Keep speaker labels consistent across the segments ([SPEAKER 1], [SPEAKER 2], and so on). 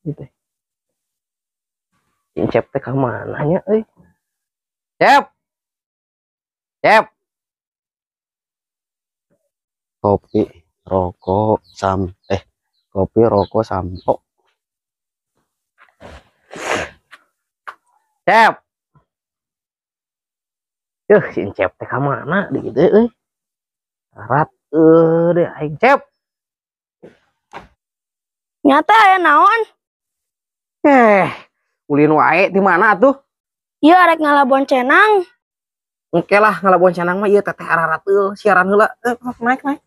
[SPEAKER 1] Gitu. Cep teh ka mana nya euy? Cep. Cep.
[SPEAKER 2] Kopi, rokok, kopi, rokok, sampo.
[SPEAKER 1] Cep. Yuh, si Cep teh ka mana di gitu euy. Rat deh aing Cep.
[SPEAKER 3] Nyata aya naon?
[SPEAKER 1] Ulin wae di mana atuh?
[SPEAKER 3] Ieu arek ngalabon cenang.
[SPEAKER 1] Engke lah ngalabon cenang mah ieu teteh ararateul siaran heula. Naik naik.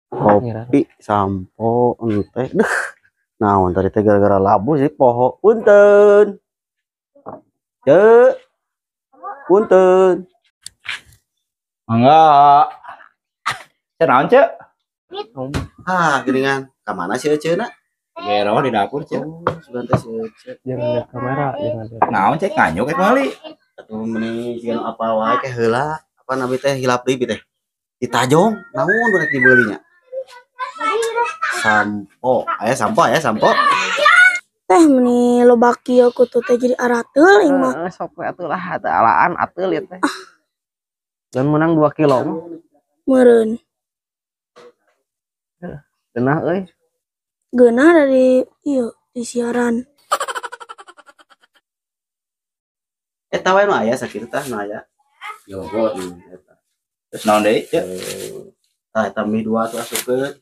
[SPEAKER 2] Kopi, sampo, ente. Duh. Naon tadi teh gara-gara labu sih poho. Punten. Ceu. Punten.
[SPEAKER 4] Enggak. Ceu naon, Ceu?
[SPEAKER 2] Ah, geuningan. Ka mana si Eceuna?
[SPEAKER 4] Gero di dapur, Ceu.
[SPEAKER 2] Oh, sugan teh si Ece.
[SPEAKER 1] Jangan lihat kamera, jangan lihat.
[SPEAKER 4] Naon, Ceu? Nganyuk ek meuli.
[SPEAKER 2] Atuh meuni siga nu apal wae ke heula. Apa nabi teh hilap deui teh. Ditajong, naon rek dibeulinya? Sampo, aya sampo, aya sampo.
[SPEAKER 3] Teh meuni loba kieu kutu teh jadi arateul ieu mah.
[SPEAKER 1] Heeh, sok we atuh lah, teu alaan ateul ieu teh. Dan menang 2 kilo mah.
[SPEAKER 3] Meureun.
[SPEAKER 1] Heeh, geunah euy.
[SPEAKER 3] Geunah dari ieu di siaran.
[SPEAKER 2] Eta wae nu aya sakitu tah nu aya.
[SPEAKER 4] Yo, bos. Terus naon deui, Ceu?
[SPEAKER 2] Tah eta mie 2 tuh asupkeun.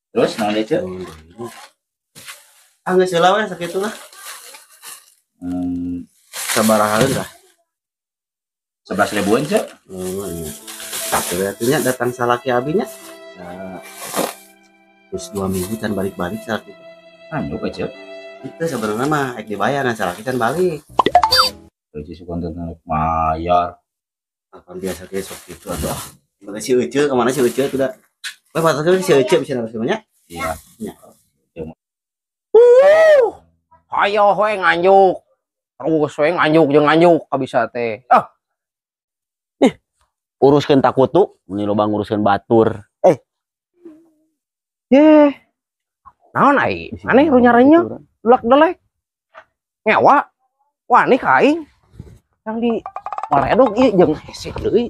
[SPEAKER 4] Terus naon deui, Ceu?
[SPEAKER 2] Ah, geus heula we sakitu lah. Sabarahaeun tah?
[SPEAKER 4] 11 ribuan, Ceu.
[SPEAKER 2] Oh, iya. Berarti nya datang salaki abi nya. Nah, terus 2 minggu can balik-balik salaki.
[SPEAKER 4] Anyuk we, Ceu.
[SPEAKER 2] Itu sebenarnya mah ek dibayar nah salaki can balik.
[SPEAKER 4] Euy si konten bayar.
[SPEAKER 2] Kapan biasa ge sok kitu atuh. Mana si Ece ka mana si Ece tuh da. Weh patah si Ece bisa naros nya.
[SPEAKER 4] Iya.
[SPEAKER 2] Nya.
[SPEAKER 1] Hayo we nganjuk. Terus we nganjuk jeung nganjuk ka bisa teh. Ah.
[SPEAKER 2] Nih, uruskeun takutu, meni loba nguruskeun batur.
[SPEAKER 1] Ye. Naon ai? Aneh runya-runya, lek delek. Ngewa. Wani ka aing. Yang di waredog ieu jeung hese deui.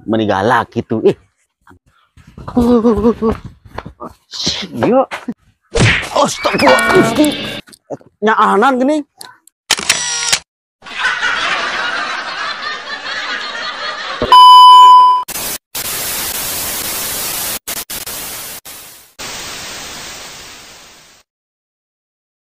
[SPEAKER 2] Meni galak kitu. Ih.
[SPEAKER 1] Ieu.
[SPEAKER 2] Astagfirullah. Nyaanan geuning.